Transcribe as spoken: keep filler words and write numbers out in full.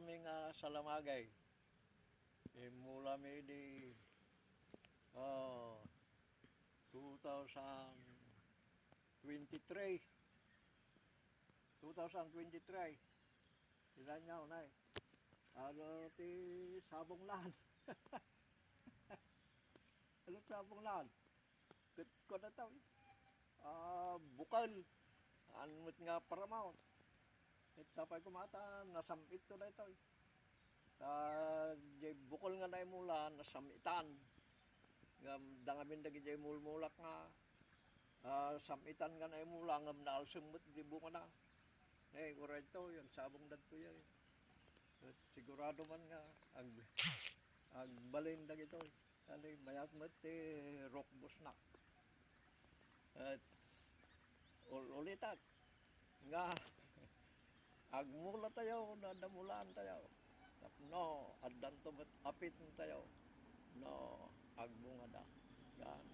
Mi nga salamagay. Immula mi di, ah, two thousand twenty-three. Two thousand twenty-three. Ilan niya, unay? Ano ti sabong lan? Ano sabong lan? Ket kuan daytoy. Ah, bukal. An met nga paramaw. Ket sapay kumata, nasam-it to daytoy. Ta, jay bukal nga naimula, nasam-itan. Ngem, da ngamin dagiti mulmulak nga, ah, sam-itan nga naimula, ngem naalsem met di bungana. Eh, uray to, yan, sabong dadto yan. Ket sigurado man nga, ag-, agbalin dagitoy. Kani, mayat met ti rukbos na. Et ul-, ulitak nga agmula tayo, no adda mulaan tayo. Tapno addanto met apit tayo, no agbungada. Yan.